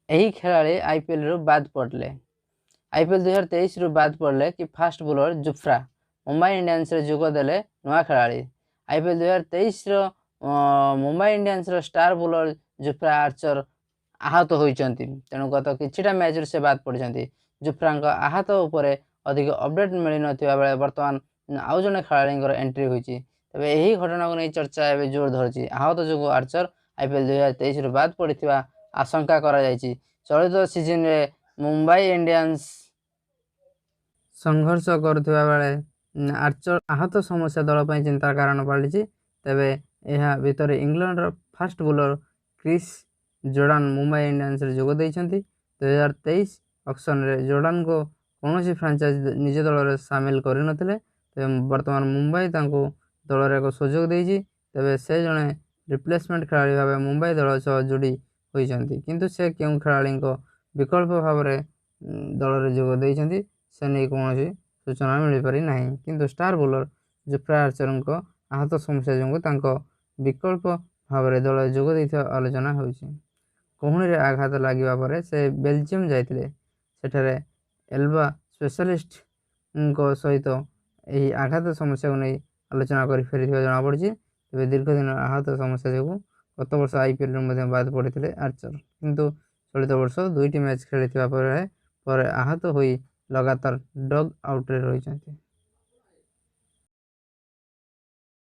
ଏହି ଖେଳାଳି ଆଇପିଏଲ୍ରୁ ବାଦ୍ ପଡ଼ିଲେ। ଆଇପିଏଲ୍ 2023ରୁ ବାଦ୍ ପଡ଼ିଲେ କି ଫାଷ୍ଟ ବୋଲର ଜୁଫ୍ରା? ମୁମ୍ବାଇ ଇଣ୍ଡିଆନ୍ସରେ ଯୋଗ ଦେଲେ ନୂଆ ଖେଳାଳି। ଆଇପିଏଲ୍ 2023ର ମୁମ୍ବାଇ ଇଣ୍ଡିଆନ୍ସର ଷ୍ଟାର ବୋଲର ଜୁଫ୍ରା ଆର୍ଚର ଆହତ ହୋଇଛନ୍ତି। ତେଣୁ ଗତ କିଛିଟା ମ୍ୟାଚ୍ରୁ ସେ ବାଦ୍ ପଡ଼ିଛନ୍ତି। ଜୁଫ୍ରାଙ୍କ ଆହତ ଉପରେ ଅଧିକ ଅପଡେଟ୍ ମିଳିନଥିବା ବେଳେ ବର୍ତ୍ତମାନ ଆଉ ଜଣେ ଖେଳାଳିଙ୍କର ଏଣ୍ଟ୍ରି ହୋଇଛି। ତେବେ ଏହି ଘଟଣାକୁ ନେଇ ଚର୍ଚ୍ଚା ଏବେ ଜୋର ଧରିଛି। ଆହତ ଯୋଗୁଁ ଆର୍ଚର ଆଇପିଏଲ୍ 2023ରୁ ବାଦ୍ ପଡ଼ିଥିବା ଆଶଙ୍କା କରାଯାଇଛି। ଚଳିତ ସିଜନରେ ମୁମ୍ବାଇ ଇଣ୍ଡିଆନ୍ସ ସଂଘର୍ଷ କରୁଥିବା ବେଳେ ଆର୍ଚର ଆହତ ସମସ୍ୟା ଦଳ ପାଇଁ ଚିନ୍ତାର କାରଣ ପାଲଟିଛି। ତେବେ ଏହା ଭିତରେ ଇଂଲଣ୍ଡର fast bowler Chris Jordan Mumbai ଇଣ୍ଡିଆନ୍ସରେ ଯୋଗ ଦେଇଛନ୍ତି। 2023 ଅକ୍ସନରେ ଜୋର୍ଡାନଙ୍କୁ କୌଣସି ଫ୍ରାଞ୍ଚାଇଜ୍ ନିଜ ଦଳରେ ସାମିଲ କରିନଥିଲେ। ତେବେ ବର୍ତ୍ତମାନ ମୁମ୍ବାଇ ତାଙ୍କୁ ଦଳରେ ଏକ ସୁଯୋଗ ଦେଇଛି। ତେବେ ସେ ଜଣେ ରିପ୍ଲେସମେଣ୍ଟ ଖେଳାଳି ଭାବେ ମୁମ୍ବାଇ ଦଳ ସହ ଯୋଡ଼ି ହୋଇଛନ୍ତି। କିନ୍ତୁ ସେ କେଉଁ ଖେଳାଳିଙ୍କ ବିକଳ୍ପ ଭାବରେ ଦଳରେ ଯୋଗ ଦେଇଛନ୍ତି, ସେ ନେଇ କୌଣସି ସୂଚନା ମିଳିପାରି ନାହିଁ। କିନ୍ତୁ ଷ୍ଟାର ବୋଲର ଜୋଫ୍ରା ଆର୍ଚରଙ୍କ ଆହତ ସମସ୍ୟା ଯୋଗୁଁ ତାଙ୍କ ବିକଳ୍ପ ଭାବରେ ଦଳରେ ଯୋଗ ଦେଇଥିବା ଆଲୋଚନା ହେଉଛି। କହୁଣୀରେ ଆଘାତ ଲାଗିବା ପରେ ସେ ବେଲଜିୟମ ଯାଇଥିଲେ। ସେଠାରେ ଏଲ୍ବୋ ସ୍ପେଶାଲିଷ୍ଟଙ୍କ ସହିତ ଏହି ଆଘାତ ସମସ୍ୟାକୁ ନେଇ ଆଲୋଚନା କରି ଫେରିଥିବା ଜଣାପଡ଼ିଛି। ତେବେ ଦୀର୍ଘଦିନର ଆହତ ସମସ୍ୟା ଯୋଗୁଁ ଗତ ବର୍ଷ ଆଇପିଏଲ୍ରୁ ମଧ୍ୟ ବାଦ୍ ପଡ଼ିଥିଲେ ଆର୍ଚର। କିନ୍ତୁ ଚଳିତ ବର୍ଷ 2ଟି ମ୍ୟାଚ୍ ଖେଳିଥିବା ପରେ ପରେ ଆହତ ହୋଇ ଲଗାତାର ଡଗ୍ ଆଉଟ୍ରେ ରହିଛନ୍ତି।